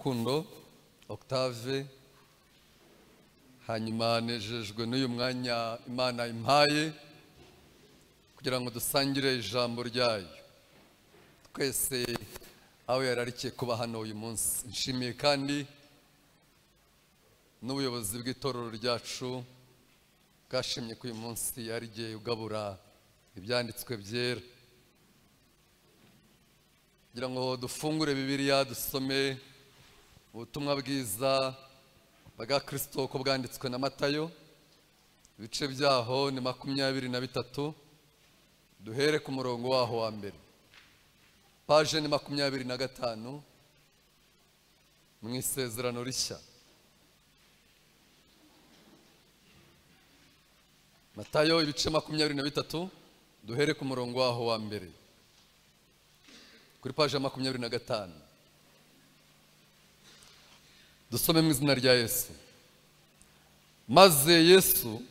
Rukundo Octave. Hanyuma nejejwe n'uyu mwanya Imana impaye kugira ngo dusangire ijambo ryayo twese aho yararikiye kuba hano uyu munsi. Nshimiye kandi n'ubuyobozi bw'itorero ryacu bwashimye ko uyu munsi yarigiye ugabura ibyanditswe byera kugira ngo dufungure Bibiliya, dusome ubutumwa bwiza bwa Kristo uko bwanditswe na Matayo. Ibice byaho ni 23, duhere ku murongo waho wa mbere. Paje ni 25 mu Isezerano Rishya. Matayo ibice 23, duhere ku murongo waho wa mbere kuri paje 25. Dusome mu izina rya Yesu. Maze Yesu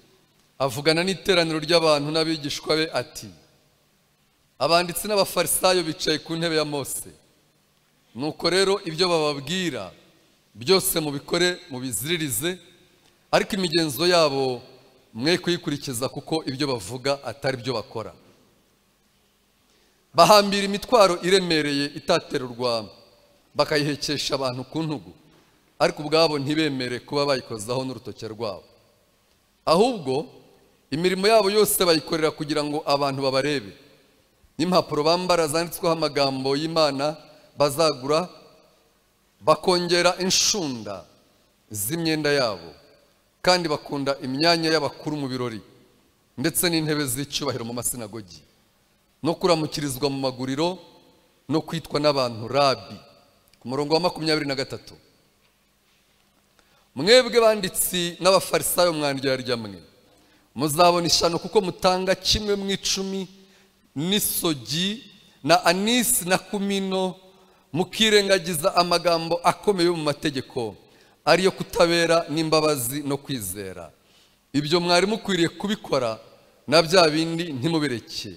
avugana n'iteraniro ry'abantu n'abigishwa be ati: abanditsi n'abafarisayo bicaye ku ntebe ya Mose. Nuko rero ibyo bababwira byose mubikore, mubiziririze, ariko imigenzo yabo mwe kuyikurikiza, kuko ibyo bavuga atari byo bakora. Bahambira imitwaro iremereye itaterurwa, bakayihekesha abantu ku ntugu, ariko ubwabo ntibemere kuba bayikozaho n'urutoke rwabo. Ahubwo imirimo yabo yose bayikorera kugira ngo abantu babarebe. N'impapuro bambara zanditsweho amagambo y'Imana bazagura, bakongera inshunda z'imyenda yabo, kandi bakunda imyanya y'abakuru mu birori, ndetse n'intebe z'icyubahiro mu masinagogi, no kuramukirizwa mu maguriro, no kwitwa n'abantu rabi. Ku murongo wa 23, mwebwe banditsi n'abafarisayo mwandyarya mwe, muzabona ishyano, kuko mutanga kimwe mu 10 n'isogi na anisi na kumino, mukirengagiza amagambo akomeye mu mategeko, ariyo kutabera n'imbabazi no kwizera. Ibyo mwari mukwiriye kubikora, na bya bindi ntimubireke.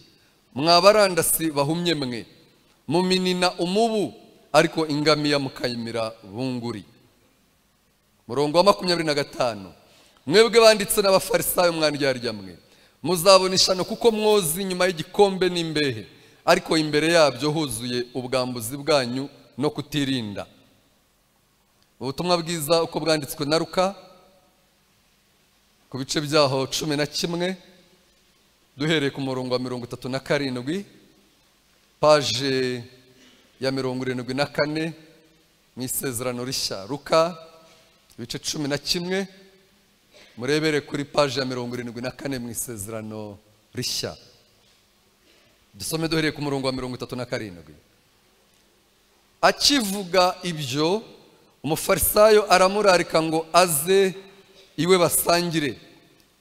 Mwabarandasi bahumye mwe, muminina umubu, ariko ingamiya mukayimira bunguri. Murongo wa 25, mwebwe banditse n'abafarisayo mwandyarya mwe, muzabona ishyano, kuko mwozi inyuma y'igikombe n'imbehe, ariko imbere yabyo huzuye ubwambuzi bwanyu no kutirinda. Ubutumwa bwiza uko bwanditswe na Luka ku bice byaho 11, duhereye ku murongo wa 37, paje ya 74 mu Isezerano Rishya. Luka ibice 11, murebere kuri paje ya 74 mu Isezerano Rishya. Dusome duhereye ku murongo wa 37. Akivuga ibyo, umufarisayo aramurarika ngo aze iwe basangire.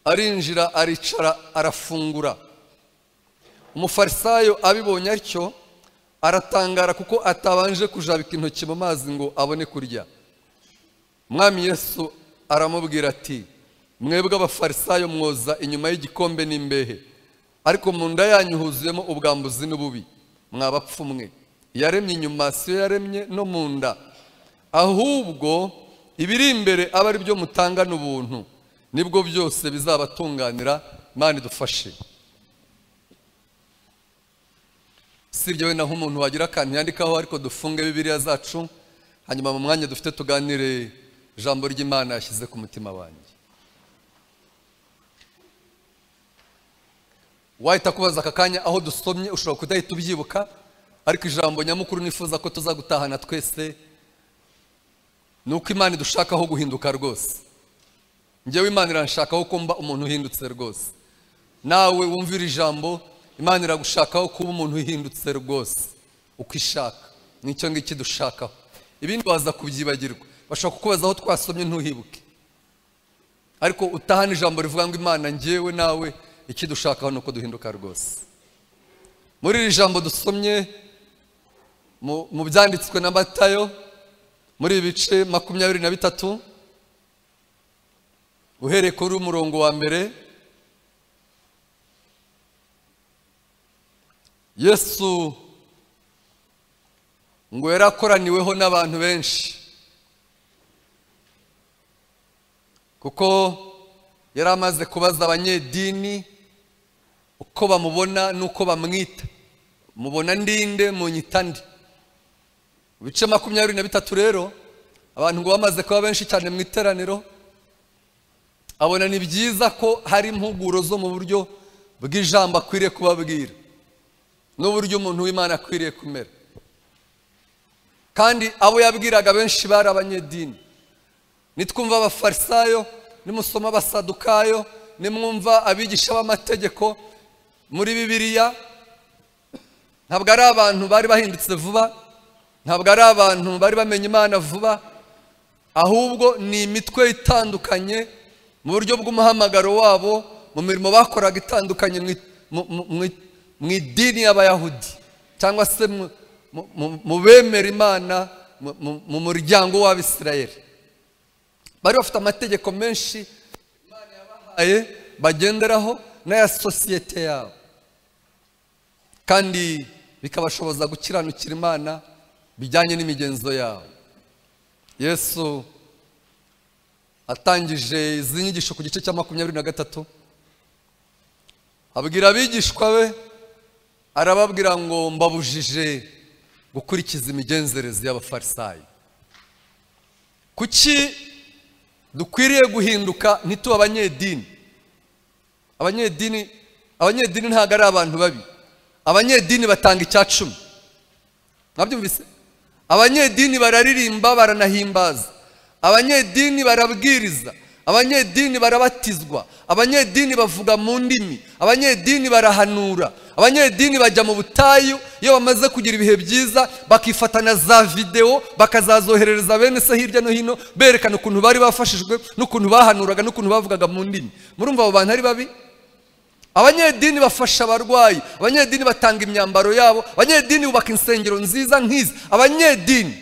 Arinjira, aricara, arafungura. Umufarisayo abibonye atyo aratangara, kuko atabanje kujabika intoki mu mazi ngo abone kurya. Mwami Yesu aramubwira ati: mwebwe abafarisayo mwoza inyuma y'igikombe n'imbehe, ariko mu nda yanyu huzuyemo ubwambuzi n'ububi. Mwabapfumwe, yaremye inyuma siyo yaremye no mu nda, ahubwo ibiri imbere aba ari byo mutangana ubuntu, nibwo byose bizabatunganira. Imana idufashe. Sibyo we naho umuntu wagira akantu yandikaho, ariko dufunge Bibiliya zacu, hanyuma mu mwanya dufite tuganire ijambo ry'Imana yashyize ku mutima wanjye. Wahita kubaza aka kanya aho dusomye, ushobora kudahita ubyibuka, ariko ijambo nyamukuru nifuza ko tuzagutahana twese ni uko Imana idushakaho guhinduka rwose. Njyewe Imana iranshakaho ko mba umuntu uhindutse rwose. Nawe wumvira ijambo, Imana iragushakaho kuba umuntu uhindutse rwose uko ishaka. Nicyo ngiki dushakaho. Ibindi waza kubyibagirwa, bashobora kukubaza aho twasomye ntuhibuke, ariko utahana ijambo rivuga ngo Imana njyewe nawe ikidushakaho nuko duhinduka rwose. Muri iri jambo dusomye mu byanditswe na Matayo muri ibice 23, uhereye kuri umurongo wa mbere, Yesu ngo yarakoraniweho n'abantu benshi. Kuko yari amaze kubaza abanyedini uko bamubona n'uko bamwita. Mubona ndinde, munyita ndi. Mu bice 23 rero abantu ngo bamaze kuba benshi cyane mu iteraniro, abona ni byiza ko hari impuguro zo mu buryo bw'ijambo akwiriye kubabwira n'uburyo umuntu w'Imana akwiriye kumera. Kandi abo yabwiraga benshi bari abanyedini. Nitwumva abafarisayo, nimusoma abasadukayo, nimwumva abigisha b'amategeko muri Bibiliya, ntabwo ari abantu bari bahindutse vuba, ntabwo ari abantu bari bamenye Imana vuba, ahubwo ni imitwe itandukanye mu buryo bw'umuhamagaro wabo, mu mirimo bakoraga itandukanye mu idini y'Abayahudi cyangwa se mu bemera Imana, mu muryango w'Abisirayeli. Bari bafite amategeko menshi Imana yabahaye bagenderaho n'aya sosiyete yabo, kandi bikabashoboza gukiranukira Imana bijyanye n'imigenzo yabo. Yesu atangije izi nyigisho ku gice cya 23, abwira abigishwa be, arababwira ngo mbabujije gukurikiza imigenzereze y'abafarisayo. Kuki dukwiriye guhinduka ntituba abanyedini? Abanyedini ntabwo ari abantu babi. Abanyedini batanga 10. Mwabyumvise? Abanyedini bararirimba, baranahimbaza. Abanyedini barabwiriza. Abanyedini barabatizwa. Abanyedini bavuga mu ndimi. Abanyedini barahanura. Abanyedini bajya mu butayu iyo bamaze kugira ibihe byiza, bakifatana za video bakazazoherereza bene se hirya no hino, berekana ukuntu bari bafashijwe n'ukuntu bahanuraga n'ukuntu bavugaga mu ndimi. Murumva abo bantu ari babi? Abanyedini bafasha abarwayi, abanyedini batanga imyambaro yabo, abanyedini bubaka insengero nziza nk'izi. Abanyedini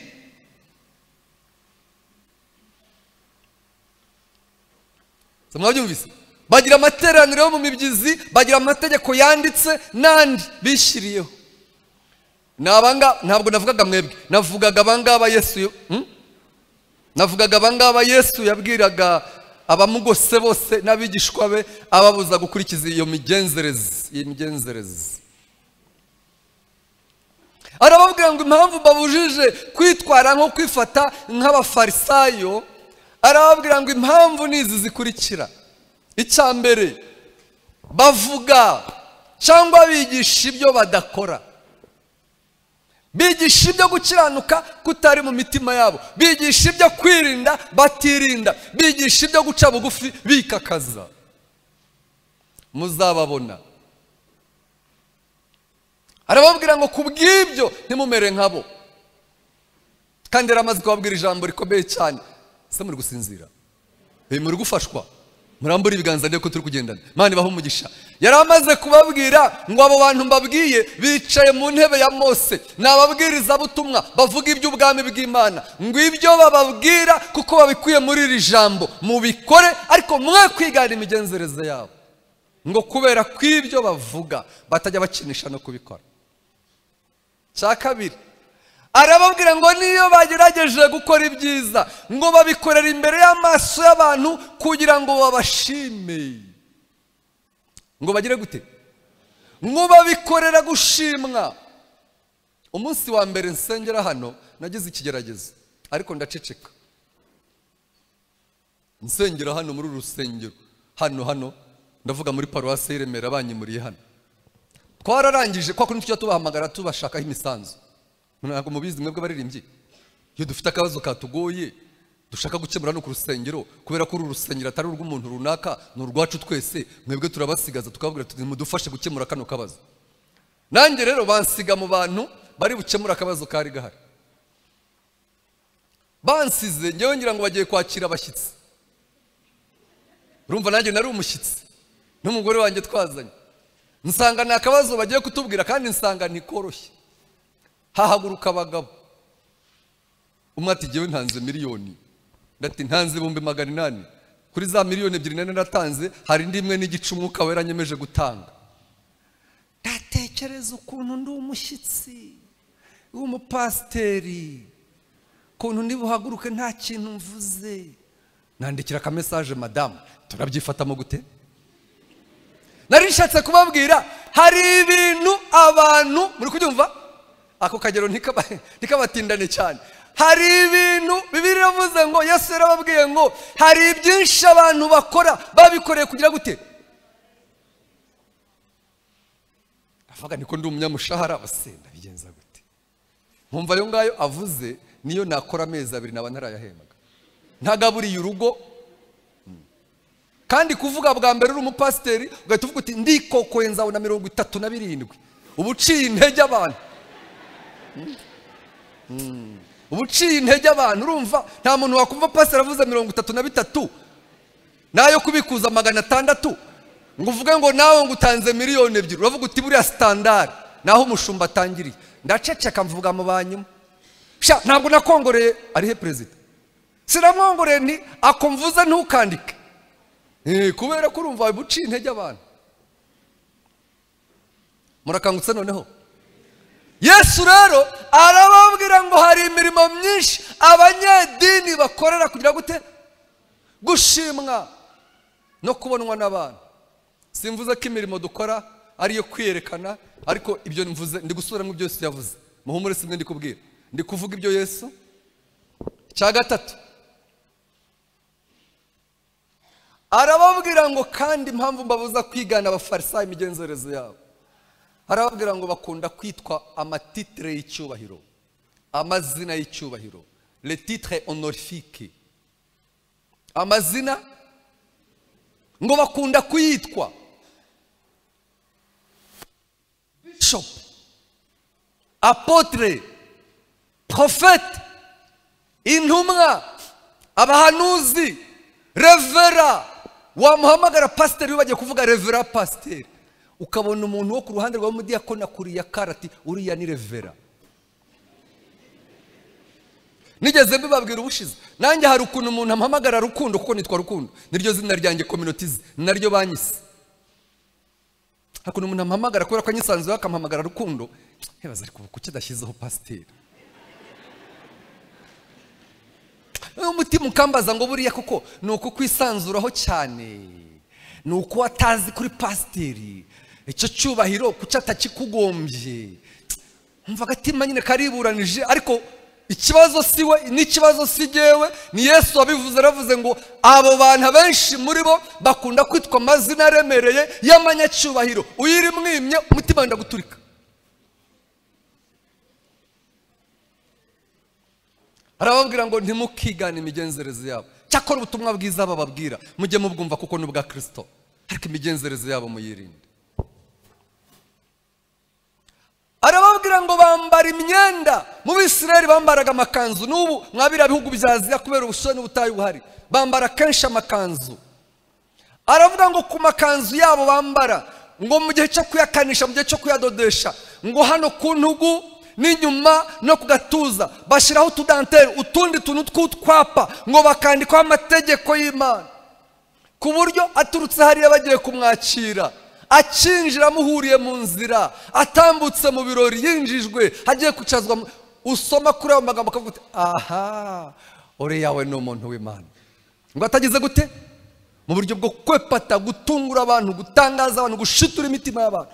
mwabyumvise? Bagira amateraniro yo mu mibyizi, bagira amategeko yanditse n'andi bishyiriyeho. Ntabwo navugaga mwebwe, navugaga abangaba Yesu, navugaga abangaba Yesu yabwiraga abamugose bose n'abigishwa be, ababuza gukurikiza iyo migenzereze, Arababwira ngo impamvu babujije kwitwara nko kwifata nk'abafarisayo, arababwira ngo impamvu nizi zikurikira. Icya mbere, bavuga cyangwa bigisha ibyo badakora. Bigisha ibyo gukiranuka kutari mu mitima yabo, bigisha ibyo kwirinda batirinda, bigisha ibyo guca bugufi bikakaza. Muzababona. Arababwira ngo kubw'ibyo ntimumere nkabo. Kandi yaramaze kubabwira ijambo rikomeye cyane. Se muri gusinzira, muri gufashwa, murambura ibiganza ndeko turi kugendana. Imana ibahe umugisha. Yaramaze kubabwira ngo abo bantu mbabwiye bicaye mu ntebe ya Mose, nababwiriza butumwa bavuga iby'ubwami bw'Imana, ngo ibyo bababwira kuko babikuye muri iri jambo mubikore, ariko mwe kwigana imigenzereze yabo, ngo kubera kw'ibyo bavuga batajya bakinisha no kubikora. Cya kabiri, arababwira ngo niyo bagerageje gukora ibyiza ngo babikorera imbere y'amaso y'abantu kugira ngo babashime. Ngo bagire gute? Ngo babikorera gushimwa. Umunsi wa mbere nsengera hano nagize ikigeragezo, ariko ndaceceka. Nsengera hano muri rusengero hano ndavuga muri paruwasi y'Iremera banyimuriye hano. Twararangije kwa kuntu tujya tubahamagara tubashakaho imisanzu. Ntabwo mubizi mwebwe baririmbyi, iyo dufite akabazo katugoye dushaka gukemura no ku rusengero, kubera ko uru rusengero atari urw'umuntu runaka, ni urwacu twese, mwebwe turabasigaza tukababwira tuti mudufashe gukemura kano kabazo. Nanjye rero bansiga mu bantu bari bukemura akabazo kari gahari. Bansize ngewe ngira ngo bagiye kwakira abashyitsi. Urumva nanjye nari umushyitsi n'umugore wanjye twazanye. Nsanga ni akabazo bagiye kutubwira kandi nsanga ntikoroshye. Hahaguruka abagabo, umwe ati jyewe ntanze miliyoni, ndati ntanze 800,000 kuri za miliyoni 2 nari natanze, hari indi imwe n'igice umwuka wera nyemeje gutanga. Ndatekereza ukuntu ndi umushyitsi w'umupasiteri, ukuntu ndi buhaguruke nta kintu mvuze. Nandikira ka message madamu, turabyifatamo gute? Nari nshatse kubabwira hari ibintu abantu muri kubyumva, ako kagero ntikabatindane cyane. Hari ibintu Bibiliya iravuze ngo Yesu yarababwiye ngo hari byinshi abantu bakora babikoreye kugira gute? Avuga niko ndi umunyamushahara basenda bigenza gute? Nkumva ayo ngayo avuze niyo nakora amezi abiri naba ntarayahembaga, ntagaburiye urugo. Kandi kuvuga bwa mbere uri umupasiteri ugahita uvuga uti ndikokoye nzabona 37, uba uciye intege abantu. Uba uciye intege abantu. Urumva nta muntu wakumva pasiteri avuze 33 nayo kubikuza 600 ngo uvuge ngo nawe ngo utanze 2,000,000. Uravuga uti buriya standard naho umushumba atangiriye. Ndaceceka mvuga mu banyuma, sha ntabwo nakongoreye ari he president, sinamwongoreye nti akomvuze ntukandike. Kubera ko urumva buciye intege abantu. Murakangutse noneho? Yesu rero arababwira ngo hari imirimo myinshi abanyedini bakorera kugira gute? Gushimwa no kubonwa n'abantu. Simvuze ko imirimo dukora ari iyo kwiyerekana, ariko ibyo mvuze ndi gusubiramo ibyo Yesu yavuze. Muhumure simwe ndi kubwira, ndi kuvuga ibyo Yesu. Cya gatatu arababwira ngo kandi impamvu mbabuza kwigana abafarisayo imigenzereze yabo, arababwira ngo bakunda kwitwa amatitre y'icyubahiro, amazina y'icyubahiro, les titres honorifiques, amazina ngo bakunda kuyitwa bishop, apotre, prophète, intumwa, abahanuzi, revera. Wamuhamagara pasiteri bagiye kuvuga revera pasiteri, ukabona umuntu wo ku ruhande rwa mudiyakoni akuriye karati uriya ni revera. Nigeze mbibabwira ubushize, nanjye hari ukuntu umuntu ampamagara Rukundo kuko nitwa Rukundo, niryo zina ryanjye communities naryo banyise. Hakuntu umuntu ampamagara kubera ko anyisanzuye akampamagara Rukundo, hebaza ariko kuki adashyizeho pasiteri? Umutima ukambaza ngo buriya koko ni uko kwisanzuraho cyane, ni uko atazi kuri pasiteri icyo cyubahiro kuki atakikugombye. Umva agatima nyine kariburanije, ariko ikibazo si we n'ikibazo si jyewe, ni Yesu wabivuze. Aravuze ngo abo bantu abenshi muri bo bakunda kwitwa amazina aremereye y'amanyacyubahiro, uyiri mwimye umutima wenda guturika. Arababwira ngo ntimukigane imigenzereze yabo, cyakora ubutumwa bwiza bababwira mujye mubwumva kuko ni ubwa Kristo, ariko imigenzereze yabo muyirinde. Arababwira ngo bambara imyenda. Mu Bisirayeli bambaraga amakanzu, n'ubu mwabira bihugu bya Aziya kubera ubushyuhe n'ubutayu buhari bambara kenshi amakanzu. Aravuga ngo ku makanzu yabo bambara, ngo mu gihe cyo kuyakanisha, mu gihe cyo kuyadodesha, ngo hano ku ntugu n'inyuma no ku gatuza bashyiraho utudanteri, utundi tuntu tw'utwapa, ngo bakandikaho amategeko y'Imana, ku buryo aturutse hariya bagiye kumwakira, akinjira amuhuriye mu nzira, atambutse mu birori, yinjijwe agiye kwicazwa, usoma kuri ayo magambo akavuga uti aha uriya we ni umuntu w'Imana. Ngo atagize gute? Mu buryo bwo kwepata, gutungura abantu, gutangaza abantu, gushitura imitima y'abantu.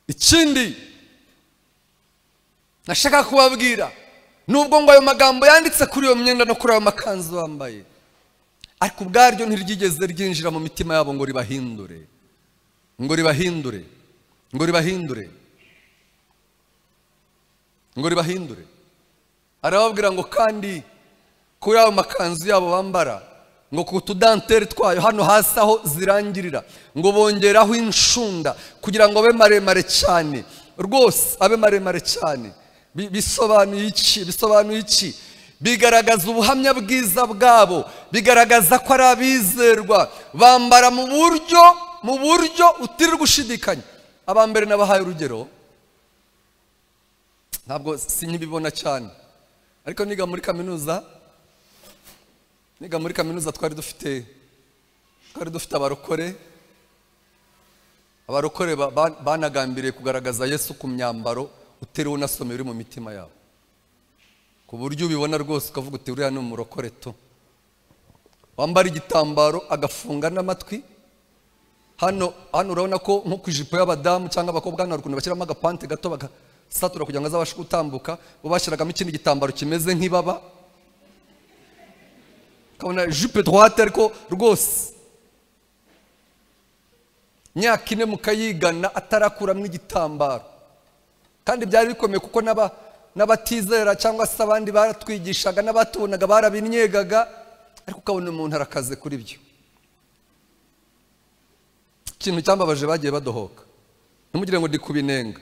Ikindi nashaka kubabwira, nubwo ngo ayo magambo yanditse kuri iyo myenda no kuri ayo makanzu bambaye, ariko ubwaryo ntiryigeze ryinjira mu mitima yabo ngo ribahindure, ngo ribahindure, ngo ribahindure, ngo ribahindure. Arababwira ngo kandi kuri ayo makanzu yabo bambara, ngo ku tudanteri twayo hano hasi aho zirangirira, ngo bongeraho inshunda kugira ngo abe maremare cyane, rwose abe maremare cyane. Bisobanuye iki? Bisobanuye iki? Bigaragaza ubuhamya bwiza bwabo, bigaragaza ko ari abizerwa, bambara mu buryo utirirwa ushidikanya. Abambere nabahaye urugero, ntabwo sinkibibona cyane, ariko niga muri kaminuza, twari dufite abarokore. Abarokore banagambiriye kugaragaza Yesu ku myambaro utiriwe unasoma iri mu mitima yabo, ku buryo ubibona rwose ukavuga uti uriya ni umurokore tu. wambara igitambaro agafunga n'amatwi. Hano urabona ko nko ku ijipo y'abadamu cyangwa abakobwa hano ukuntu bashyiramo agapante gato bagasatura kugira ngo azabashe gutambuka, bo bashyiragamo ikindi gitambaro kimeze nk'ibaba, ukabona jupe droite ariko rwose imyaka 4 mukayigana atarakuramo igitambaro. Kandi byari bikomeye kuko n'abatizera cyangwa se abandi baratwigishaga n'abatubonaga barabinyegaga, ariko ukabona umuntu arakaze kuri byo. Ikintu cyambabaje, bagiye badohoka, ntimugire ngo ndi kubinenga,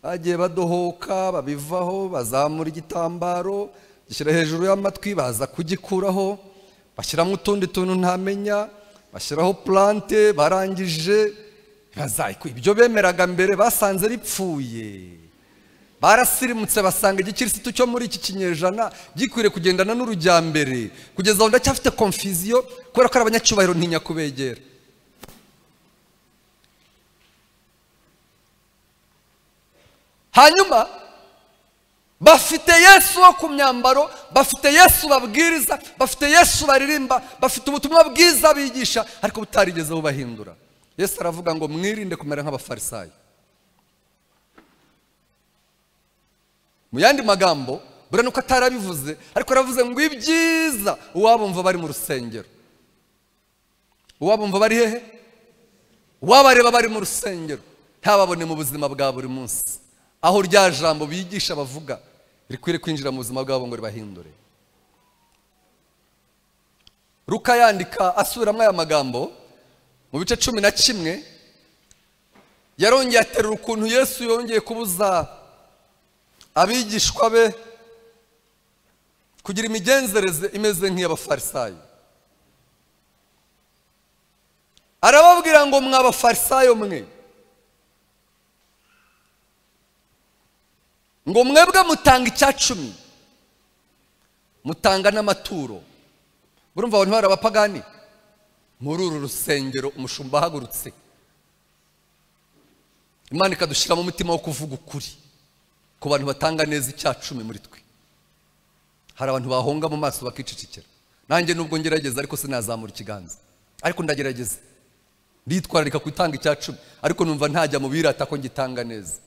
bagiye badohoka babivaho, bazamura igitambaro gishyira hejuru y'amatwi, baza kugikuraho bashyiramo utundi tuntu ntamenya, bashyiraho plante, barangije ibyo bemeraga mbere basanze bipfuye. Barasirimutse basanga igikirisitu cyo muri iki kinyejana gikwiriye kugendana n'urujyambere. Kugeza aho ndacyafite confusion kubera ko ari abanyacyubahiro ntinya kubegera. Hanyuma bafite Yesu wo ku myambaro, bafite Yesu babwiriza, bafite Yesu baririmba, bafite ubutumwa bwiza bigisha, ariko butarigeze bubahindura. Yesu aravuga ngo mwirinde kumera nk'abafarisayo. Mu yandi magambo, buriya nuko atarabivuze, ariko aravuze ngo ibyiza uwabumva bari mu rusengero, uwabumva bari hehe, uwabareba bari mu rusengero, ntababone mu buzima bwa buri munsi, aho rya jambo bigisha bavuga rikwiriye kwinjira mu buzima bwabo ngo ribahindure. Luka yandika asubiramo aya magambo mu bice 11, yarongeye aterura ukuntu Yesu yongeye kubuza abigishwa be kugira imigenzereze imeze nk'iy'abafarisayo. Arababwira ngo mw'abafarisayo mwe, ngo mwebwe mutanga 10, mutanga n'amaturo. Urumva abantu bari abapagani muri uru rusengero, umushumba ahagurutse, Imana ikadushyiramo umutima wo kuvuga ukuri ku bantu batanga neza 10 muri twe. Hari abantu bahonga mu maso bakicecekera. Nanjye nubwo ngerageza ariko sinazamura ikiganza, ariko ndagerageza, nditwararika gutanga 10, ariko numva ntajya mu birata ko ngitanga neza.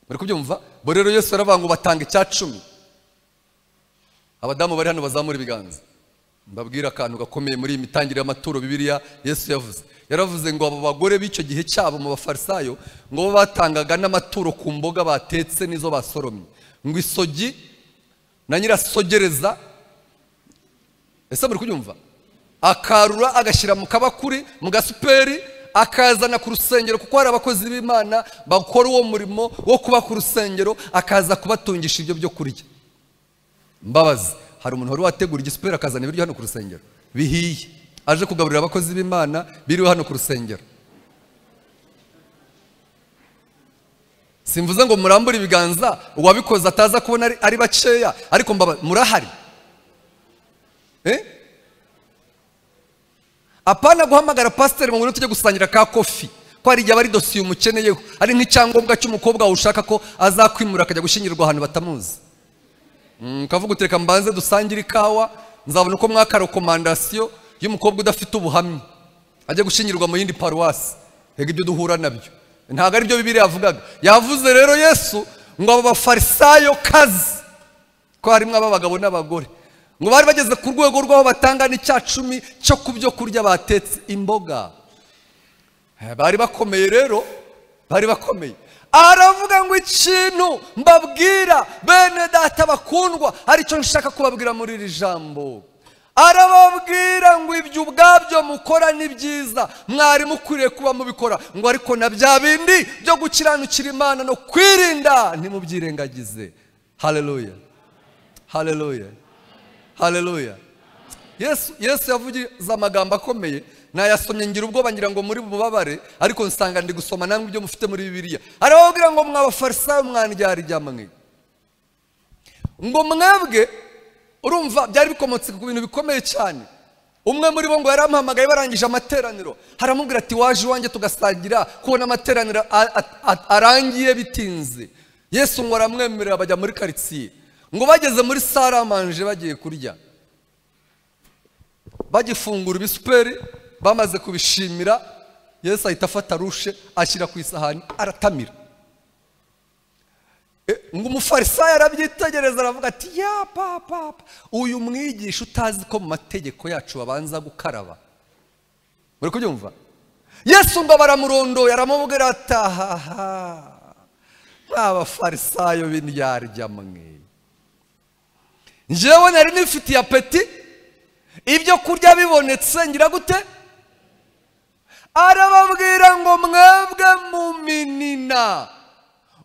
Muri kubyumva? Bo rero Yesu aravuga ngo batanga 10. Abadamu bari hano bazamura ibiganza, mbabwira akantu gakomeye muri iyi mitangire y'amaturo Bibiliya Yesu yavuze. Yaravuze ngo abo bagore b'icyo gihe cyabo mu bafarisayo ngo bo batangaga n'amaturo ku mboga batetse n'izo basoromye, ngo isogi na nyirasogereza, ese muri kubyumva, akarura agashyira mu kabakuri mu gasuperi, akazana ku rusengero, kuko hari abakozi b'Imana bakora uwo murimo wo kuba ku rusengero, akaza kubatungisha ibyo byo kurya. Mbabazi, hari umuntu wari wategura igisuperi akazana ibiryo hano ku rusengero bihiye, aje kugaburira abakozi b'Imana biriwe hano ku rusengero. Simvuze ngo murambure ibiganza uwabikoze ataza kubona ari bakeya, ariko murahari. Apana guhamagara pasiteri ngo tujye gusangira ka kofi, ko hari igihe aba ari dosiye umukeneyeho, ari nk'icyangombwa cy'umukobwa ushaka ko azakwimura akajya gushyingirwa ahantu batamuzi. Ukavuga uti reka mbanze dusangire ikawa, nzabona uko mwaka rekomandasiyo y'umukobwa udafite ubuhamya ajya gushyingirwa mu yindi paruwasi. Ega ibyo duhura nabyo ntabwo ari byo Bibiliya yavugaga. Yavuze rero Yesu ngo abo bafarisayo kazi, ko harimo abagabo n'abagore, ngo bari bageze ku rwego rw'aho batanga 10 cyo ku byo kurya batetse imboga. Bari bakomeye rero, bari bakomeye. Aravuga ngo ikintu mbabwira bene data bakundwa, aricyo nshaka kubabwira muri iri jambo. Arababwira ngo ibyo ubwabyo mukora ni byiza, mwari mukwiriye kuba mubikora, ngo ariko na bya bindi byo gukiranukira Imana no kwirinda ntimubyirengagize. Haleluya, haleluya, haleluya. Yesu yavuze amagambo akomeye, nayasomye ngira ubwoba ngira ngo muri bubabare, ariko nsanga ndi gusoma namwe ibyo mufite muri Bibiliya. Arababwira ngo mw'abafarisayo mwandyarya mwe, ngo mwebwe, urumva byari bikomotse ku bintu bikomeye cyane. Umwe muri bo ngo yaramuhamagaye barangije amateraniro, haramubwira ati waje iwanjye tugasangira, kubona amateraniro arangiye bitinze. Yesu ngo aramwemerera bajya muri karitsiye, ngo bageze muri saramanje bagiye kurya, bagifungura ibisuperi bamaze kubishimira, Yesu ahita afata rushe ashyira ku isahani aratamira. Ngo umufarisayo arabyitegereza aravuga ati ya papa, uyu mwigisha utazi ko mu mategeko yacu babanza gukaraba. Muri kubyumva? Yesu ngo baramurondoye aramubwira ati ahaha, mw'abafarisayo b'indyarya mwe, njyewe nari nifitiye apeti, ibyo kurya bibonetse ngira gute? Arababwira ngo mwebwe muminina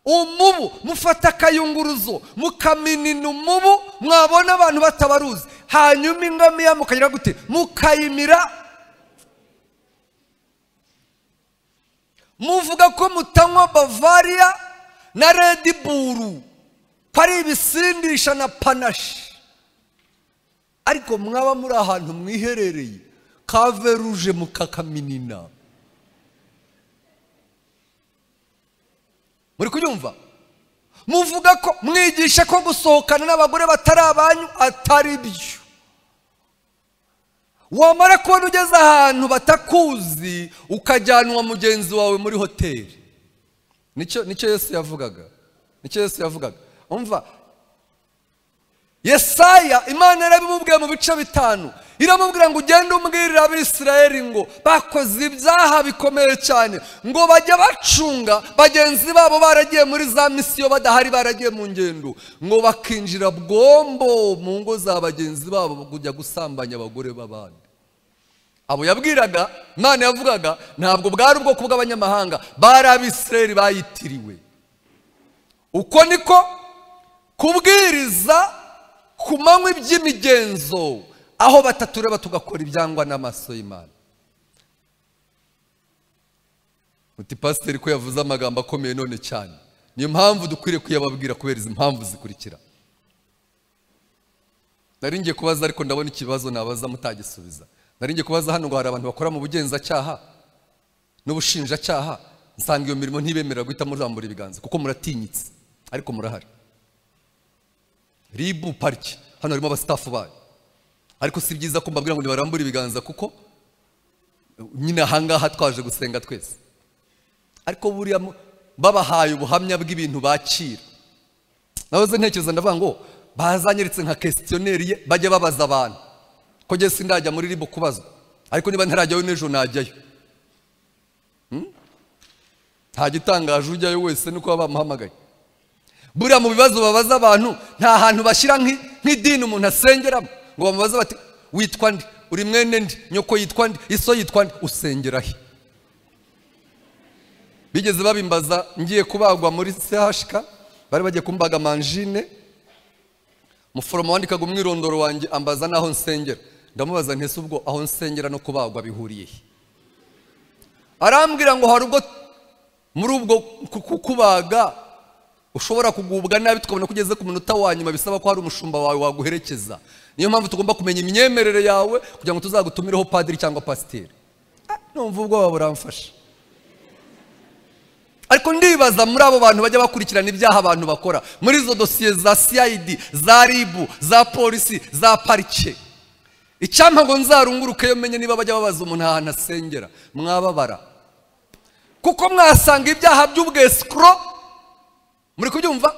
umubu, mufata akayunguruzo mukaminina umubu, mwabona abantu batabaruzi, hanyuma ingamiya mukagira gute? Mukayimira. Muvuga ko mutanywa Bavaria na Red Bull, ko ari ibisindisha na panache, ariko mwaba muri ahantu mwiherereye kave rouge mukakaminina. Muri kubyumva? Muvuga ko mwigisha ko gusohokana n'abagore batari abanyu atari byo. Wamara kubona ugeze ahantu batakuzi ukajyanwa mugenzi wawe muri hoteli. Nicyo Yesu yavugaga. Nicyo Yesu yavugaga. Umva, Yesaya Imana yarabimubwiye mu bice 5. Iramubwira ngo ugende umbwirira Abisirayeli ngo bakoze ibyaha bikomeye cyane, ngo bajya bacunga bagenzi babo baragiye muri za misiyo badahari, baragiye mu ngendo, ngo bakinjira bwombo mu ngo za bagenzi babo kujya gusambanya abagore b'abandi. Abo yabwiraga, Imana yavugaga, ntabwo bwari ubwoko bw'abanyamahanga, bari Abisirayeli bayitiriwe. Uko niko kubwiriza ku manywa iby'imigenzo, aho batatureba tugakora ibyangwa n'amaso y'Imana. Muti pasiteri ko yavuze amagambo akomeye none cyane, niyo mpamvu dukwiriye kuyababwira kubera izi mpamvu zikurikira. Nari ngiye kubaza ariko ndabona ikibazo nabaza mutagisubiza. Nari ngiye kubaza hano ngo hari abantu bakora mu bugenzacyaha n'ubushinjacyaha, nsanga iyo mirimo ntibemerera guhita murambura ibiganza kuko muratinyitse, ariko murahari. Ribu pariki hano harimo abastafu bayo, ariko si byiza ko mbabwira ngo nibarambure ibiganza kuko nyine ahangaha twaje gusenga twese. Ariko buriya babahaye ubuhamya bw'ibintu bakira. Nahoze ntekereza ndavuga ngo bazanyeretse nka questionnaire ye bajya babaza abantu, ko njye sindajya muri ribu kubazwa, ariko niba ntarajyayo n'ejo najyayo. Nta gitangaje ujyayo wese nuko bamuhamagaye. Buriya mu bibazo babaza abantu nta hantu bashyira nk'idini umuntu asengeramo ngo bamubaze bati witwa nde, uri mwene nde, nyoko yitwa nde, iso yitwa nde, usengera he? Bigeze babimbaza ngiye kubagwa muri CHK, bari bagiye kumbaga manjine, muforomo wandikaga umwirondoro wanjye ambaza naho nsengera. Ndamubaza nti ese ubwo aho nsengera no kubagwa bihuriye he? Arambwira ngo hari ubwo muri ubwo kukubaga ushobora kugubwa nabi tukabona ko ugeze ku munota wa nyuma bisaba ko hari umushumba wawe waguherekeza. Niyo mpamvu tugomba kumenya imyemerere yawe kugira ngo tuzagutumireho padiri cyangwa pasiteri. Numva ubwoba buramfasha. Ariko ndibaza muri abo bantu bajya bakurikirana ibyaha abantu bakora, muri izo dosiye za CID, za RIB, za polisi, za parike, icyampa ngo nzarunguruke yo menye niba bajya babaza umuntu ahantu asengera. Mwababara kuko mwasanga ibyaha by'ubwesikro. Muri kubyumva?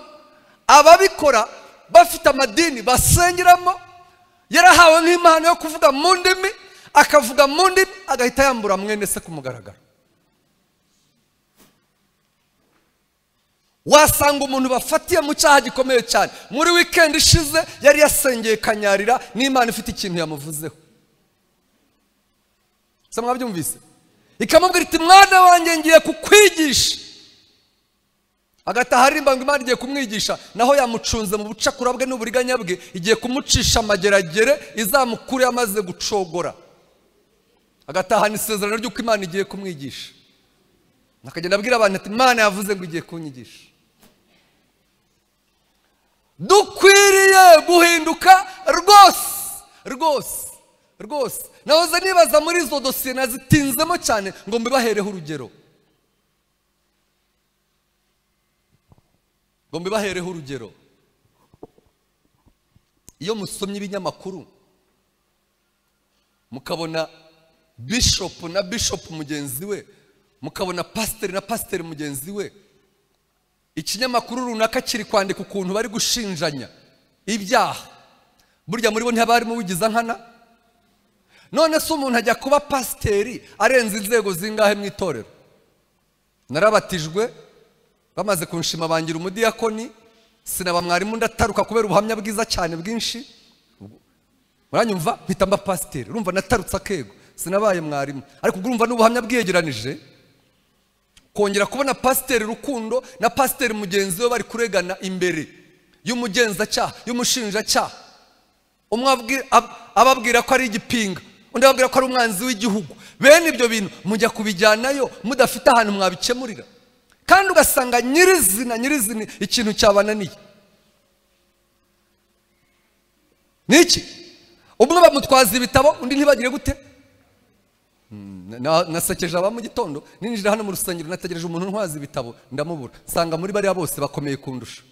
Ababikora bafite amadini basengeramo, yarahawe nk'impano yo kuvuga mu ndimi, akavuga mu ndimi agahita yambura mwene se kumugaragara. Wasanga umuntu bafatiye mu cyaha gikomeye cyane, muri weekend ishize yari yasengeye Kanyarira n'Imana ifite ikintu yamuvuzeho. Se mwabyumvise? Ikamubwira iti mwana wanjye ngiye kukwigisha. Agataha arimba ngo Imana igiye kumwigisha, naho yamucunze mu bucakura bwe n'uburiganya bwe, igiye kumucisha amageragere izamukure amaze gucogora. Agatahana isezerano ry'uko Imana igiye kumwigisha, akagenda abwira abantu ati Imana yavuze ngo igiye kunyigisha. Dukwiriye guhinduka rwose rwose rwose. Nahoze nibaza muri izo dosiye nazitinzemo cyane ngo mbibahereho urugero. Ngo mbibahereho urugero. Iyo musomye ibinyamakuru Mukabona bishop na bishop mugenzi we, mukabona pasiteri na pasiteri mugenzi we. Ikinyamakuru runaka kiri kwandika ukuntu bari gushinjanya ibyaha. Burya muri bo ntibarimo bigiza nkana. None se umuntu ajya kuba pasiteri arenze inzego zingahe mu itorero? Narabatijwe bamaze kunshima bangira umudiyakoni, sinaba mwarimu ndataruka kubera ubuhamya bwiza cyane bwinshi. Muranyumva mpita mba pasiteri. Urumva natarutse akego, sinabaye mwarimu, ariko urumva n'ubuhamya bwiyegeranije. Kongera kubona pasiteri Rukundo na pasiteri mugenzi we bari kuregana imbere y'umugenzacyaha, y'umushinjacyaha, umwe ababwira ko ari igipinga, undi ababwira ko ari umwanzi w'igihugu. Bene ibyo bintu mujya kubijyanayo mudafite ahantu mwabikemurira, kandi ugasanga nyirizina nyirizina ikintu cyabananiye niki. Umwe bamutwaza ibitabo, undi ntibagire gute. Nasekeje aba mu gitondo ninjira hano mu rusengero, nategereje umuntu ntwaza ibitabo ndamubura, nsanga muri bariya bose bakomeye kundusha.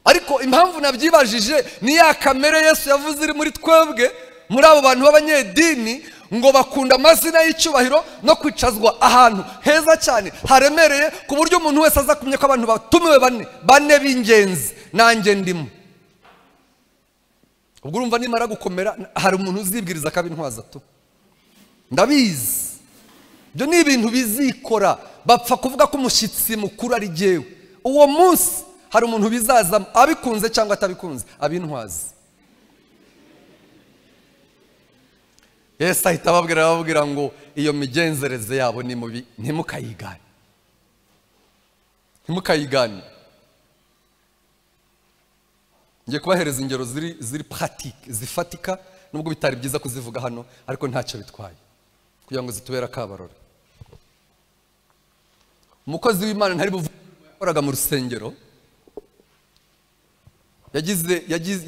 Ariko impamvu nabyibajije ni ya kamere Yesu yavuze iri muri twebwe, muri abo bantu b'abanyedini, ngo bakunda amazina y'icyubahiro no kwicazwa ahantu heza cyane haremereye, ku buryo umuntu wese aza kumenya ko abantu batumiwe bane b'ingenzi, nanjye ndimo. Ubwo urumva nimara gukomera hari umuntu uzibwiriza akabintwaza tu. Ndabizi ibyo ni ibintu bizikora, bapfa kuvuga ko umushyitsi mukuru ari jyewe. Uwo munsi hari umuntu bizazamo abikunze cyangwa atabikunze abintwaza. Yesu ahita ababwira ngo iyo migenzereze yabo ni mubi, ntimukayigane, ntimukayigane. Ngiye kubahereza ingero ziri pratique, zifatika, nubwo bitari byiza kuzivuga hano, ariko ntacyo bitwaye kugira ngo zitubere akabarore. Umukozi w'Imana ntari buvuge yakoraga mu rusengero,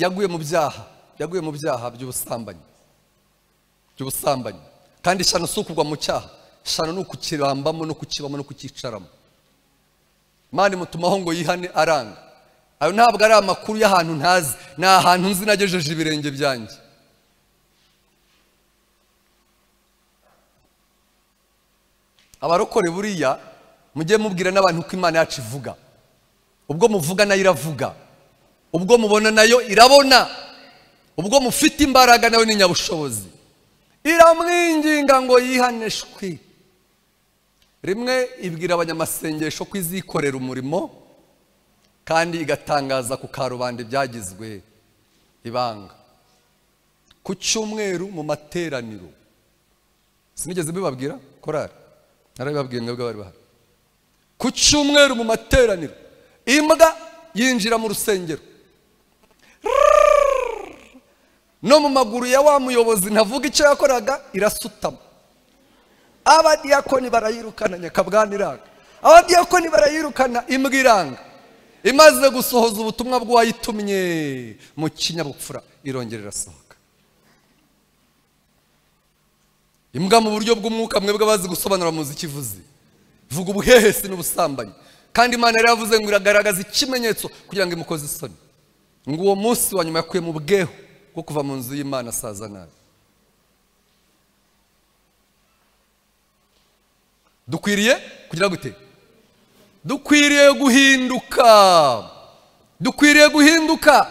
yaguye mu byaha, yaguye mu byaha by'ubusambanyi, by'ubusambanyi. Kandi ishyano si ukugwa mu cyaha, ishyano ni ukukirambamo no kukibamo no kucyicaramo. Imana imutumaho ngo yihane, aranga. Ayo ntabwo ari amakuru y'ahantu ntazi, ni ahantu nzi nagejeje ibirenge byanjye. Abarokore buriya mujye mubwira n'abantu ko Imana yacu ivuga. Ubwo muvuga nayo iravuga, ubwo mubona nayo irabona, ubwo mufite imbaraga nayo ni nyabushobozi. Iramwinginga ngo yihane shwi. Rimwe ibwira abanyamasengesho ko izikorera umurimo, kandi igatangaza ku karubanda ibyagizwe ibanga. Ku cyumweru mu materaniro, sinigeze mbibabwira korari, narabibabwiye mwebwe bari bahari. Ku cyumweru mu materaniro imbwa yinjira mu rusengero, no mu maguru ya wa muyobozi ntavuga icyo yakoraga, irasutama. Abadiyakoni barayirukana, nyakabwana iranga. Abadiyakoni barayirukana, imbwa iranga. Imaze gusohoza ubutumwa bw'uwayitumye mu kinyabupfura, irongera irasohoka. Imbwa mu buryo bw'umwuka, mwebwe bazi gusobanura muzi ikivuze, vuga ubuhehesi n'ubusambanyi. Kandi Imana yari yavuze ngo iragaragaza ikimenyetso kugira ngo imukoze isoni. Ngo uwo munsi wa nyuma yakuye mu bweho bwo kuva mu nzu y'Imana asaza nabi. Dukwiriye kugira gute? Dukwiriye guhinduka. Dukwiriye guhinduka,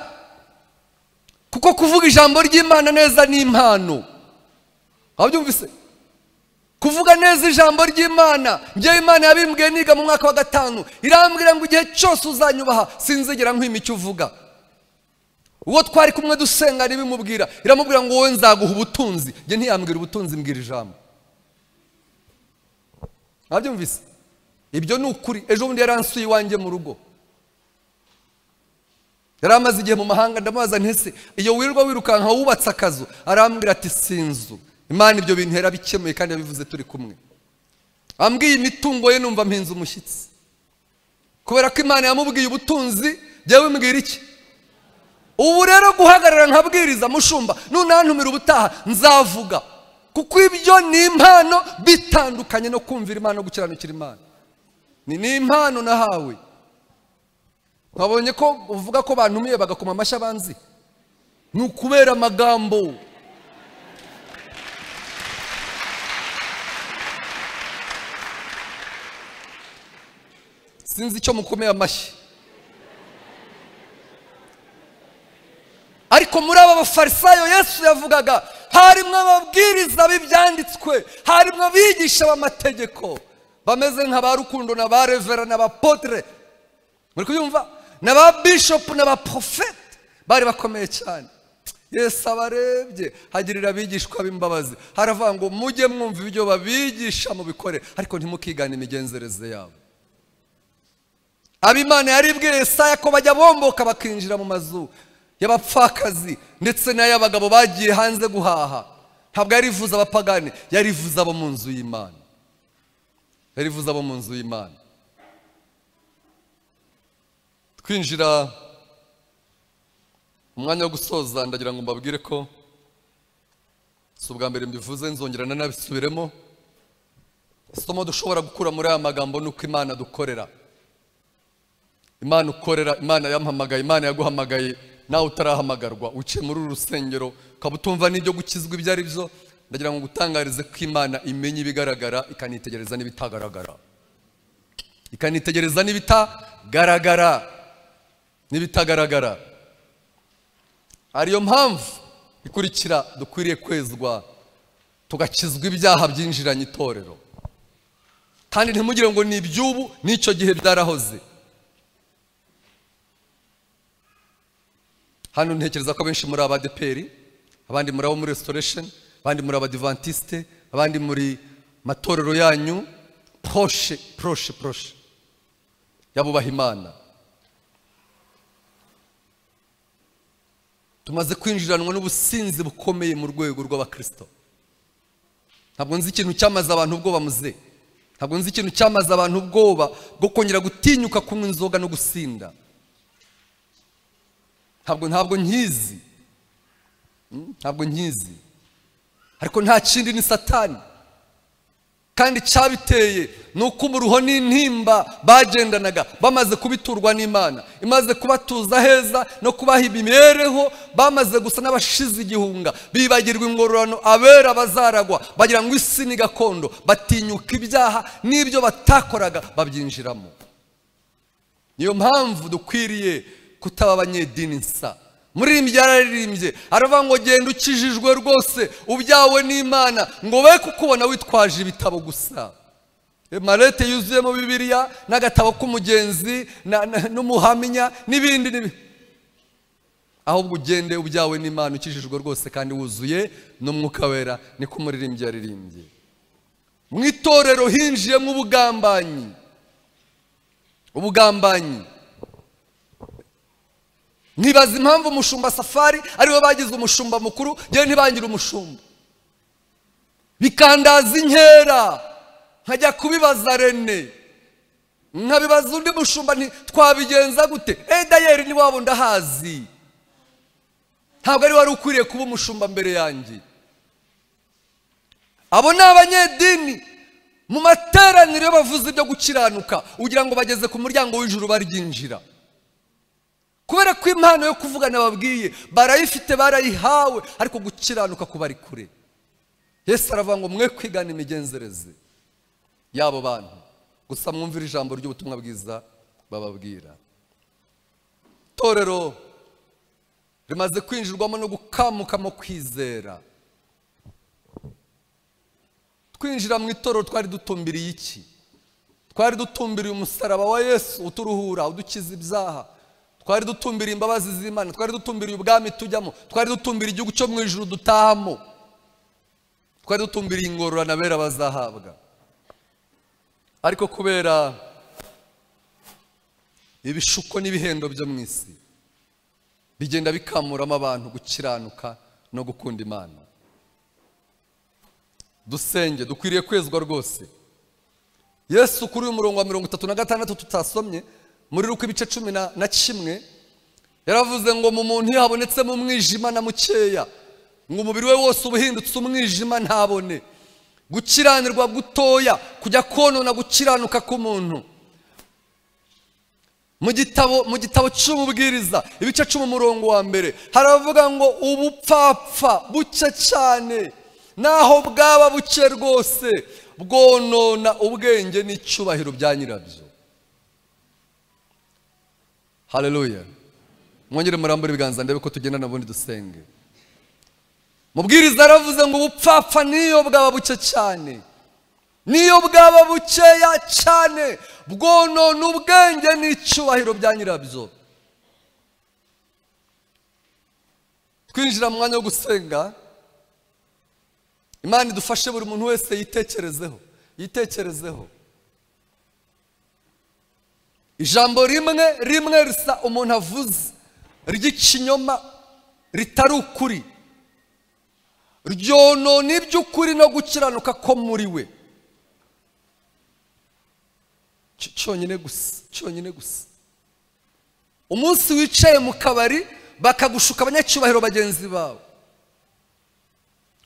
kuko kuvuga ijambo ry'Imana neza ni impano. Wabyumvise? Kuvuga neza ijambo ry'Imana, njye Imana yabimbwiye niga mu mwaka wa 5, irambwira ngo igihe cyose uzanyubaha sinzigera nkwima icyo uvuga. Uwo twari kumwe dusenga nibimubwira, iramubwira ngo wowe nzaguha ubutunzi. Njye ntiyambwira ubutunzi, mbwira ijambo. Wabyumvise? Ibyo ni ukuri. Ejo bundi yaransuye iwanjye mu rugo, yari amaze igihe mu mahanga, ndamubaza ntese iyo wirirwa wirukanka wubatse akazu? Arambwira ati sinzu. Imana ibyo bintu yarabikemuye kandi yabivuze turi kumwe. Ambwiye imitungo ye numva mpinze umushyitsi, kubera ko Imana yamubwiye ubutunzi. Jyewe mbwira iki? Ubu rero guhagarara nkabwiriza mushumba, nunantumira ubutaha nzavuga, kuko ibyo ni impano bitandukanye no kumvira Imana no gukiranukira Imana. Ni impano nahawe. Nkabonye ko uvuga ko bantumiye bagakoma amashyi abanzi. Ni ukubera amagambo. Sinzi icyo mukomeye amashyi. Ariko muri aba bafarisayo Yesu yavugaga harimo ababwiriza b'ibyanditswe, harimo abigisha b'amategeko bameze nka ba Rukundo na ba Revera na ba Potre, muri kubyumva, na ba Bishop na ba Prophet bari bakomeye cyane. Yesu abarebye hagirira abigishwa b'imbabazi, haravuga ngo mujye mwumva ibyo babigisha mubikore, ariko ntimukigane imigenzereze yabo. Abimana yaribwiye Yesaya ko bajya bomboka bakinjira mu mazu y'abapfakazi ndetse n'ay'abagabo bagiye hanze guhaha. Ntabwo yarivuze abapagani, yarivuze abo mu nzu y'Imana. Yarivuze abo mu nzu y'Imana. Twinjira umwanya wo gusoza, ndagira ngo mbabwire ko si ubwa mbere mbivuze, nzongera nanabisubiremo. Isomo dushobora gukura muri aya magambo ni uko Imana dukorera, Imana ukorera, Imana yampamagaye, Imana yaguhamagaye nawe utarahamagarwa, uciye muri uru rusengero ukaba utumva n'ibyo gukizwa ibyo ari byo, ndagira ngo ngutangarize ko Imana imenya ibigaragara ikanitegereza n'ibitagaragara, ikanitegereza n'ibitagaragara, n'ibitagaragara. Ariyo mpamvu ikurikira dukwiriye kwezwa tugakizwa ibyaha byinjiranye itorero. Kandi ntimugire ngo ni iby'ubu, n'icyo gihe byarahoze. Hano ntekereza ko benshi muri abadeperi, abandi muri abo muri Restoration, abandi muri abadivantiste, abandi muri matorero yanyu proche proche proche yabubaha Imana. Tumaze kwinjiranwa n'ubusinzi bukomeye mu rwego rw'abakristo. Ntabwo nzi ikintu cyamaze abantu ubwoba muze. Ntabwo nzi ikintu cyamaze abantu ubwoba bwo kongera gutinyuka kunywa inzoga no gusinda. Ntabwo nkizi. Ntabwo nkizi. Ariko nta kindi ni Satani. Kandi cyabiteye nuko umuruho n'intimba bagendanaga bamaze kubiturwa n'Imana, imaze kubatuza heza no kubaha imibereho, bamaze gusa n'abashize igihunga, bibagirwa ingororano abera bazaragwa, bagira ngo isi ni gakondo, batinyuka ibyaha n'ibyo batakoraga babyinjiramo. Niyo mpamvu dukwiriye kutaba abanyedini nsa. Muririmbyi yararirimbye aravuga ngo genda ukijijwe rwose ubyawe n'Imana, ngo be kukubona witwaje ibitabo gusa, marete yuzuyemo Bibiliya n'agatabo k'umugenzi n'umuhamya n'ibindi, ahubwo ugende ubyawe n'Imana ukijijwe rwose kandi wuzuye n'Umwuka Wera. Niko umuririmbyi yaririmbye. Mu itorero hinjiyemo ubugambanyi, ubugambanyi. Ntibaza impamvu umushumba Safari ariwe bagize umushumba mukuru, yewe ntibangira umushumba. Bikandaza inkera, nkajya kubibaza Rene, nkabibaza undi mushumba nti twabigenza gute? Dayeri ni wabo ndahazi, ntabwo ari wari ukwiriye kuba umushumba mbere yanjye. Abo ni abanyedini. Mu materaniro bavuze ibyo gukiranuka ugira ngo bageze ku muryango w'ijuru baryinjira. Kubera ko impano yo kuvugana babwiye barayifite, barayihawe, ariko gukiranuka kubari kure. Yesu aravuga ngo mwe kwigana imigenzereze y'abo bantu, gusa mwumvire ijambo ry'ubutumwa bwiza bababwira. Torero rimaze kwinjirwamo no gukamuka mu kwizera. Twinjira mu itorero twari dutumbiriye iki? Twari dutumbiriye umusaraba wa Yesu uturuhura, udukiza ibyaha. Twari dutumbiriye imbabazi z'Imana, twari dutumbiriye ubwami tujyamo, twari dutumbiriye igihugu cyo mu ijuru dutahamo, twari dutumbiriye ingororano abera bazahabwa. Ariko kubera ibishuko n'ibihendo byo mu isi bigenda bikamuramo abantu gukiranuka no gukunda Imana. Dusenge, dukwiriye kwezwa rwose. Yesu kuri uyu murongo wa 36 tutasomye muri Luka ibice 11 yaravuze ngo mu muntu habonetsemo umwijima na mukeya, ngo umubiri we wose ubuhindutse umwijima ntabone. Gukiranirwa gutoya kujya konona gukiranuka k'umuntu. Mu gitabo cy'umubwiriza ibice 10 umurongo wa mbere haravuga ngo ubupfapfa buke cyane naho bwaba buke rwose bwonona ubwenge n'icyubahiro bya nyirabyo. Haleluya. Mwongere murambure ibiganza ndebe ko tugenda nabundi dusenge. Mubwiriza aravuze ngo ubupfapfa niyo bwaba buke cyane, niyo bwaba bukeya cyane, bwonona ubwenge n'icyubahiro bya nyirabyo. Twinjira mu mwanya wo gusenga. Imana idufashe buri muntu wese yitekerezeho, yitekerezeho. Ijambo rimwe rimwe risa umuntu avuze ry'ikinyoma ritari ukuri ryonona iby'ukuri no gukiranuka ko muri we. Cyonyine gusa, cyonyine gusa. Umunsi wicaye mu kabari bakagushuka abanyacyubahiro bagenzi bawe,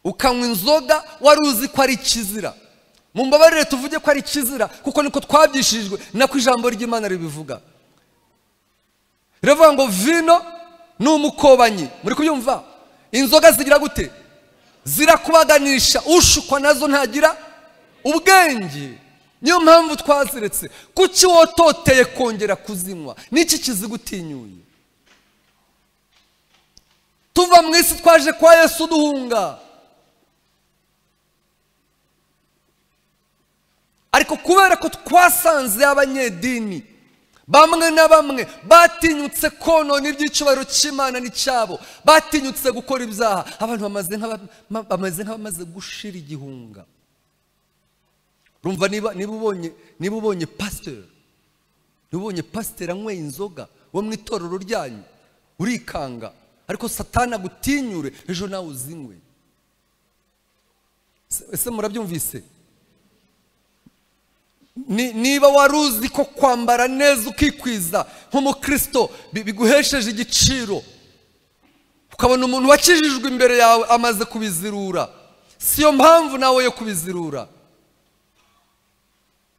ukanywa inzoga wari uzi ko ari ikizira. Mumbabarire tuvuge ko ari ikizira kuko niko twabyishijwe, nako ijambo ry'Imana ribivuga. Riravuga ngo vino ni umukobanyi. Muri kubyumva? Inzoga zigira gute? Zirakubaganisha, ushukwa nazo ntagira ubwenge. Niyo mpamvu twaziretse. Kuki wototeye kongera kuzinywa? Niki kizigutinyuye? Tuva mu isi twaje kwa Yesu duhunga. Ariko kubera ko twasanze abanyedini bamwe na bamwe batinyutse konona iby'icyubahiro cy'Imana n'icyabo, batinyutse gukora ibyaha, abantu bamaze nk'abamaze gushira igihunga. Urumva niba ubonye pasteur, niba ubonye pasteur anyweye inzoga wo mu itorero ryanyu, urikanga. Ariko Satani agutinyure ejo nawe uzinywe. Ese murabyumvise? Niba waruzi ko kwambara neza ukikwiza nk'umukristo biguhesheje igiciro, ukabona umuntu wakijijwe imbere yawe amaze kubizirura, siyo mpamvu nawe yo kubizirura.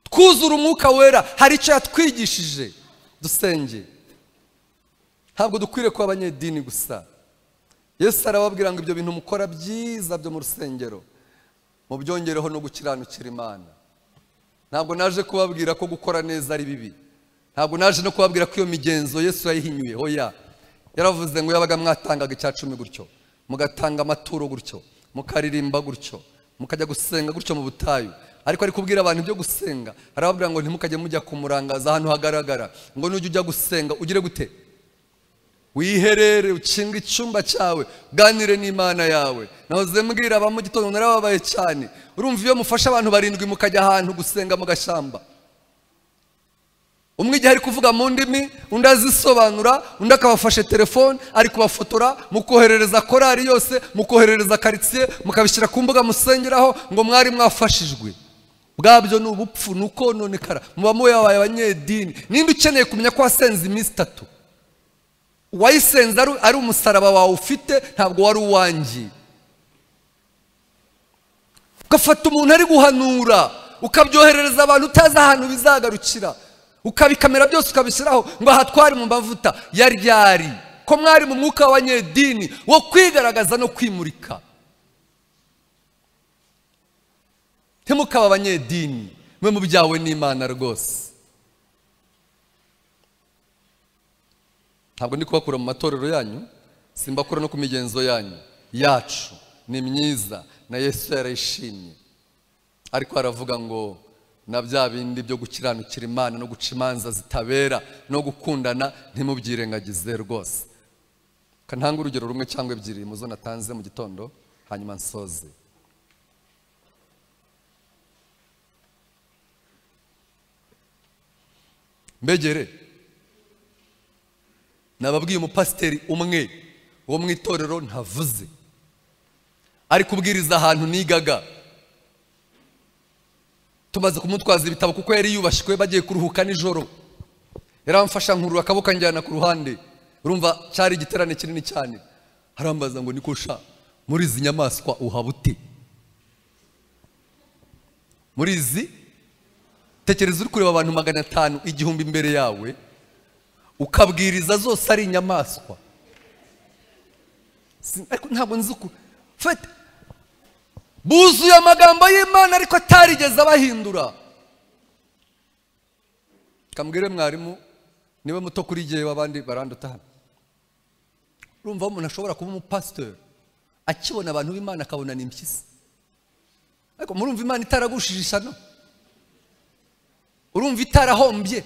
Twuzura umwuka wera, hari icyo yatwigishije. Dusenge. Ntabwo dukwiriye kuba abanyedini gusa. Yesu arababwira ngo ibyo bintu mukora byiza byo mu rusengero mubyongereho no gukiranukira Imana. Ntabwo naje kubabwira ko gukora neza ari bibi. Ntabwo naje no kubabwira ko iyo migenzo Yesu yayihinyuye. Hoya. Yaravuze ngo yabaga mwatangaga icya 10 gutyo, mugatanga amaturo gutyo, mukaririmba gutyo, mukajya gusenga gutyo mu butayu. Ariko ari kubwira abantu ibyo gusenga, arababwira ngo ntimukajye mujya kumurangaza ahantu hagaragara, ngo nujya ujya gusenga ugire gute? Wiherere, ukinga icyumba cyawe, ganire n'Imana yawe. Nahoze mbwira aba mu gitondo narababaye cyane. Urumva iyo mufasha abantu 7 mukajya ahantu gusenga mu gashamba, umwe igihe ari kuvuga mu ndimi, undi azisobanura, undi akabafashe telefone ari kubafotora, mukoherereza korari yose, mukoherereza quartier, mukabishyira ku mbuga musengeraho ngo mwari mwafashijwe. Bwabyo ni ubupfu, ni ukononekara. Muba muyabaye abanyedini. Ninde ukeneye kumenya ko wasenze iminsi 3? Wayisenze ari umusaraba wawe ufite, ntabwo wari uwanjye. Ugafata umuntu ari guhanura, ukabyoherereza abantu utazi ahantu bizagarukira, ukabikamera byose ukabishyiraho ngo aha twari mu mavuta ya ryari, ko mwari mu mwuka w'abanyedini wo kwigaragaza no kwimurika. Ntimukaba abanyedini, mwe mubyawe n'Imana rwose. Ntabwo ndi kubakura mu matorero yanyu, simbakura no ku migenzo yanyu. Yacu ni myiza na Yesu yarayishimye. Ariko aravuga ngo na bya bindi byo gukiranukira Imana no guca imanza zitabera no gukundana ntimubyirengagize rwose. Kantanga urugero rumwe cyangwa ebyiri muzo natanze mu gitondo hanyuma nsoze. Mbegere nababwiye umupasiteri umwe wo mu itorero ntavuze, ari kubwiriza ahantu nigaga, tumaze kumutwaza ibitabo kuko yari yubashywe, bagiye kuruhuka nijoro, yaramfasha nkurura akaboko anjyana ku ruhande. Urumva cyari igiterane kinini cyane. Arambaza ngo niko sha, muri izi nyamaswa uhabute? Muri izi, tekereza uri kureba abantu 500 1000 imbere yawe, Ukabwiriza zose ari inyamaswa. Ariko ntabwo nzi uko fete buzuye amagambo y'Imana ariko atarigeze abahindura. Kambwire mwarimu niwe muto kuri gihe abandi baranduta hano. Urumva umuntu ashobora kuba umupasteur akibona abantu b'Imana akabona ni impyisi. Ariko murumva Imana itaragushije ishyano? Urumva itarahombye?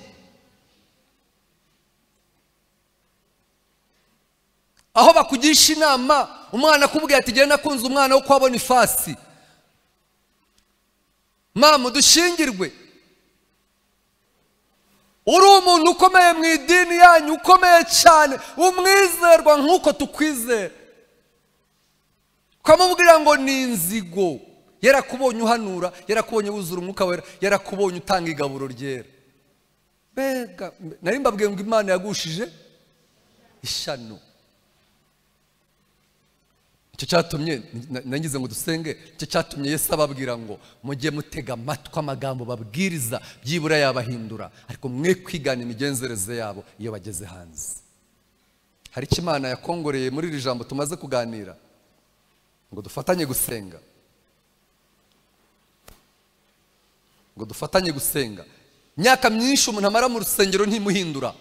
Aho bakugisha inama umwana akubwiye ati genda nakunze umwana wo kwa Bonifasi, mama dushingirwe. Uri umuntu ukomeye mu idini yanyu, ukomeye cyane, umwizerwa nk'uko tukwizera, ukamubwira ngo ni inzigo. Yarakubonye uhanura, yarakubonye wuzura umwuka wera, yarakubonye utanga igaburo ryera. Mbega nari mbabwiye ngo Imana yagushije ishyano. Icyo cyatumye nangize ngo dusenge, icyo cyatumye Yesu ababwira ngo mujye mutega amatwi amagambo babwiriza, byibura yabahindura, ariko mwe kwigana imigenzereze yabo iyo bageze hanze. Hari icyo Imana yakongoreye muri iri jambo tumaze kuganira ngo dufatanye gusenga. Ngo dufatanye gusenga. Imyaka myinshi umuntu amara mu rusengero ntimuhindura.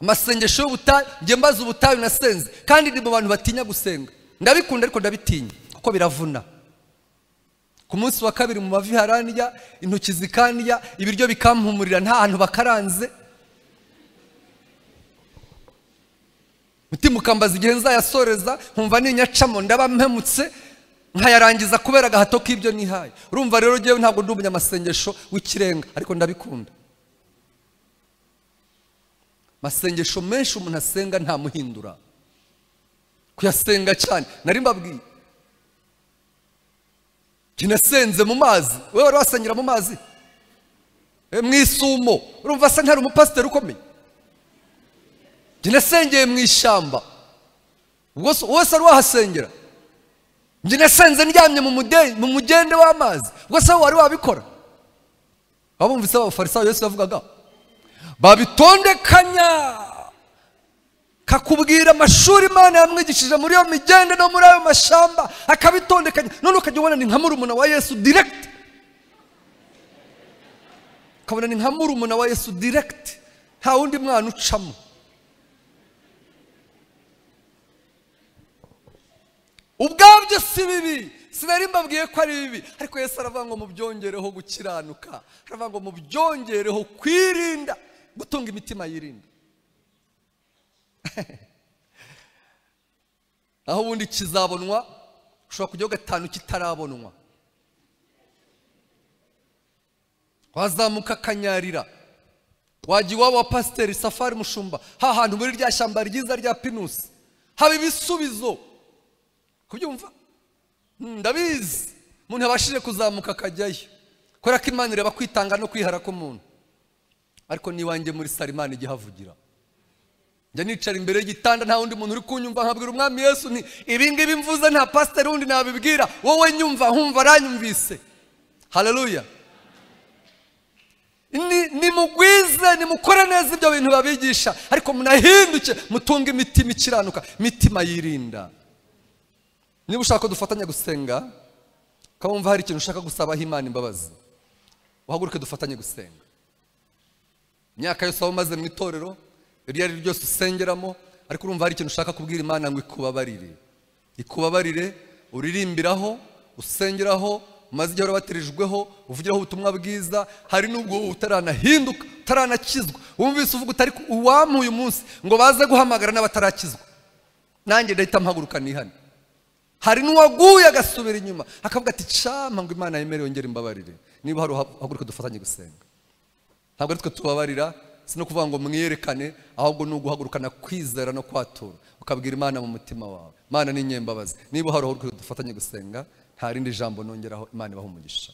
Amasengesho y'ubutayu, njye mbaza ubutayu nasenze, kandi ndi mu bantu batinya gusenga. Ndabikunda ariko ndabitinya kuko biravuna. Ku munsi wa kabiri mu mavi harandya, intoki zikandya, ibiryo bikampumurira nta hantu bakaranze. Mutima ukambaza igihe nzayasoreza, nkumva ninyacamo ndaba mpemutse, nkayarangiza kubera agahato k'ibyo nihaye. Urumva rero ngewe ntabwo ndi umunyamasengesho w'ikirenga, ariko ndabikunda. Masengesho menshi umuntu asenga ntamuhindura. Kuyasenga cyane nari mbabwiye, kinasenze mu mazi. Wewe wari wasengera mu mazi mu isumo, urumva asa ntari umupasiteri ukomeye. Kinasengeye mu ishyamba, wose wari wahasengera. Njye nasenze ndyamye mu mugende w'amazi, ubwo se wari wabikora? Abumvise abafarisayo Yesu yavugaga babitondekanya, kakubwira amashuri Imana yamwigishije muri iyo migende no muri ayo mashamba, akabitondekanya. None ukajya ubona ni nka murumuna wa Yesu direct, ukabona ni nka murumuna wa Yesu direct, nta wundi mwana ucamo. Ubwabyo si bibi, sinari mbabwiye ko ari bibi, ariko Yesu aravuga ngo mubyongereho gukiranuka, aravuga ngo mubyongereho kwirinda, gutunga imitima yirinda. Aho ubundi kizabonwa, ushobora kujyaho gatanu kitarabonwa. Wazamuka akanyarira, wajya iwabo wa pasiteri Safari Mushumba, ha hantu muri rya shyamba ryiza rya pinusi haba ibisubizo. Kubyumva? Ndabizi umuntu yabashije kuzamuka akajyayo, kubera ko Imana ireba kwitanga no kwihara k'umuntu. Ariko niwanjye muri sare Imana igihavugira, njya nicara imbere y'igitanda nta wundi muntu uri kunyumva, nkabwira umwami Yesu nti ibi ngibi mvuze nta pasiteri wundi nabibwira, wowe nyumva, nkumva aranyumvise. Haleluya. Nimugwize, nimukore neza ibyo bintu babigisha, ariko munahinduke, mutunge imitima ikiranuka, imitima yirinda. Niba ushaka ko dufatanya gusenga, ukaba hari ikintu ushaka gusabaho Imana imbabazi, uhaguruke dufatanye gusenga. Imyaka yose waba umaze mu itorero iryo ari ryo ryose usengeramo, ariko urumva hari ikintu ushaka kubwira Imana ngo ikubabarire, ikubabarire, uririmbiraho, usengeraho, umaze igihe wabatirijweho, uvugiraho ubutumwa bwiza, hari n'ubwo utaranahinduka, utaranakizwa, wumvise uvuga utari uwampuye umunsi ngo baze guhamagara n'abatarakizwa, nanjye ndahita mpaguruka nihane. Hari n'uwaguye agasubira inyuma akavuga ati campa ngo Imana yemere yongere imbabarire. Niba hari uhaguruka dufatanye gusenga. Ntabwo ari twe tubabarira, si no kuvuga ngo mwiyerekane, ahubwo ni uguhagurukana kwizera no kwatura, ukabwira Imana mu mutima wawe, Imana ni inyembabazi. Niba hari uhaguruka dufatanye gusenga, nta rindi jambo nongeraho. Imana ibahe umugisha.